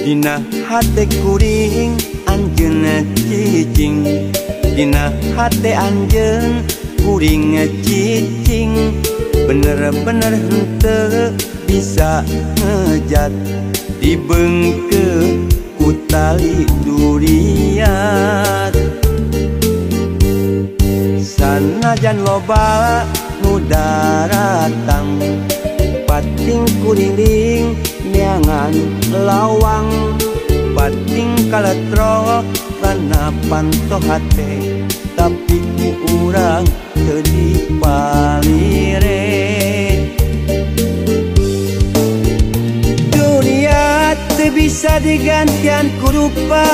Dina hate kuring anjeun cicing, dina hate anjeun kuring cicing. Bener-bener henteu bisa ngejat, dibengke ku tali duriat. Sanajan loba nu daratang, pating kuriling neangan lawang, pating kaletro kana panto hate, tapi ku urang teu dipalire. Duriat teu bisa digantian ku rupa,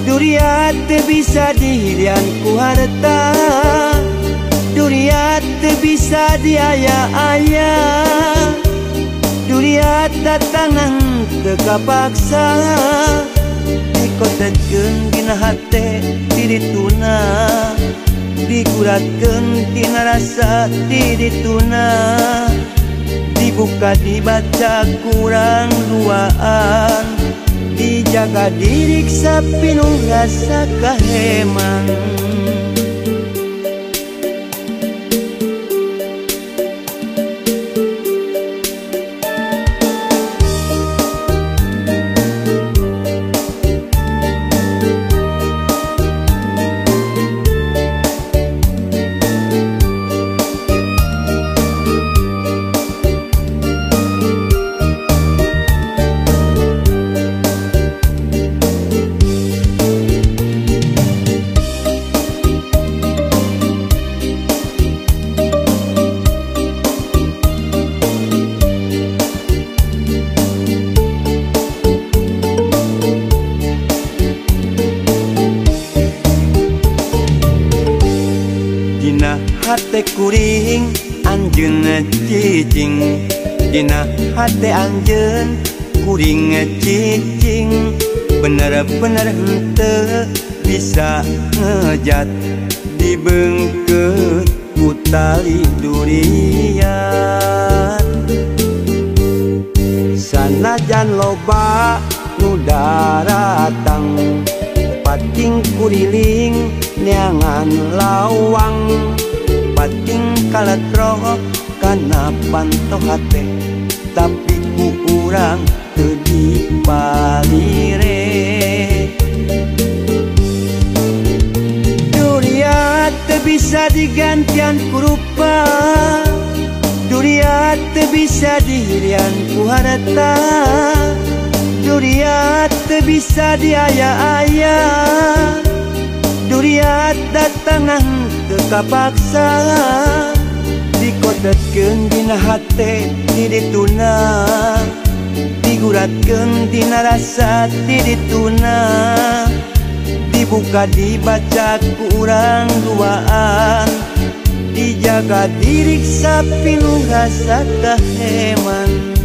duriat teu bisa dihilian ku harta, duriat teu bisa diaya-aya, duriat datangan teu kapaksa. Dikotetkeun dina hate ti dituna, diguratkeun tina rasa ti dituna, dibuka dibaca kurang duaan, dijaga diriksa pinuh rasa kaheman. Dina hate kuring anjeun cicing, dina hate anjeun kuring cicing. Bener-bener henteu bisa ngejat, dibengkeut ku tali duriat. Sanajan loba nu daratang, pating kuriling neangan lawang, pating kaletro kana panto hate, tapi ku urang teu dipalire. Duriat teu bisa digantian ku rupa, duriat teu bisa dihilian ku harta, duriat teu bisa diaya-aya, duriat datangan teu kapaksa. Dikotetkeun dina hate ti dituna, diguratkeun dina rasa ti dituna, dibuka dibaca ku urang duaan, dijaga diriksa pinuh rasa kaheman.